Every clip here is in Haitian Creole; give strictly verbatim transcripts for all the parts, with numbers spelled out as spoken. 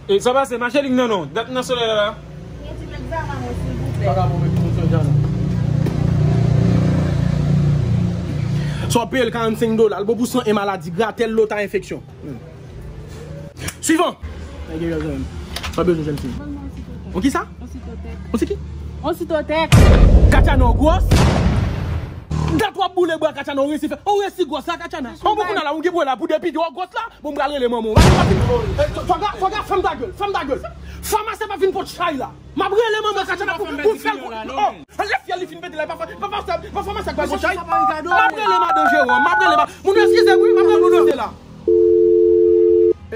E sa pase, mache lig nan non. Dat nan solèy la la. Mwen di m egzamen mwen, silvouplè. Pa ka pwomèt moun sa, Jana. Sa w peye l karannsenk dola, l bon pou san e maladi, gratèl, lota, enfeksyon. Swivan! Nèg yo jwenn. Pa bezwen jwenn fi. On ki sa? On sitotèk. On si ki? On sitotèk. Katjana, w gwòs? Dat w ap boule bra Katjana, ou resi fè, ou resi gwòs la, Katjana. On bon kounye a la, ou gen pwoblèm la pou depite, w gwòs la. Bon, m pral rele manman w. Fòga, fòga, fèm ta gèl, fèm ta gèl. Famasyen pa vin pot chay la. M ap rele manman Katjana pou, pou fè l. Oh, anlè fyèl li fin pete la, pa, pa, pa, pa famasyen pa vin pot chay. M ap rele madan Jewòm, m ap rele ma-, moun yo eskize wi, m ap rele moun yo la.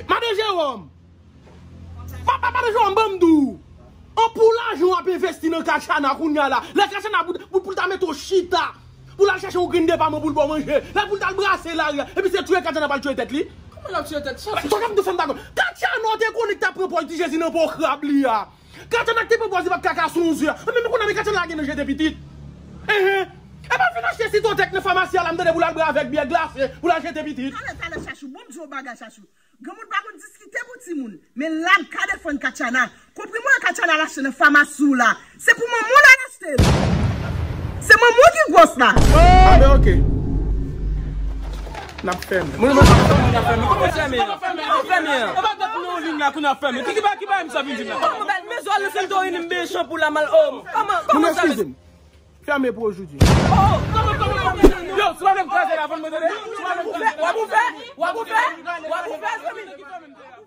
Madan Jewòm. Papa, pa bezwen ban m di w. An pou lajan w ap envesti nan Katjana kounye a la. Lè Katjana pou, pou, pou l ta mete w chita. Pou l al chèche yon grenn depaman pou l ba w manje. Lè pou l t al brase lari a. Epi se touye Katjana pral touye tèt li. Kòman l ap touye tèt? Sa, sa w ap di fanm dakò. Katjana w te konnen k t ap pran pòz Ti Jezi nan po krab li a. Katjana k te pran pòz li p ap kaka sou yon zye a. Anben men kounye a men Katjana lage nan jete pitit. Enhen. E pa vin achte sitotèk nan famasi a la m tande pou l al bwè avèk byè glase. Pou l al jete pitit. Talè, talè, Chachou. Bon, m di w bagay, Chachou. Granmoun pa konn diskite pou timoun, men l ap ka defann Katjana. Konprime w Katjana al achte nan famasi w la. Se pou manman w l al achte l. Se manman w ki gwòs la. Anben, oke. N ap fèmen. Mwen, mwen, kòman n ap fèmen? Kòman n ap fèmen? Kòman n ap fèmen? E pa dat nou nan liy la pou n ap fèmen. Ki, ki ba, ki ba m sa vin di la? Kòman, men zò l se l te rini m mechan pou la mal. Oh, kòman, kòman sa? Eskize m. Fèmen pou ojodi. Yo, si w pa vle m kraze la, fò m mande. W ap ouvè, w ap ouvè, w ap ouvè, w ap ouvè, zanmi.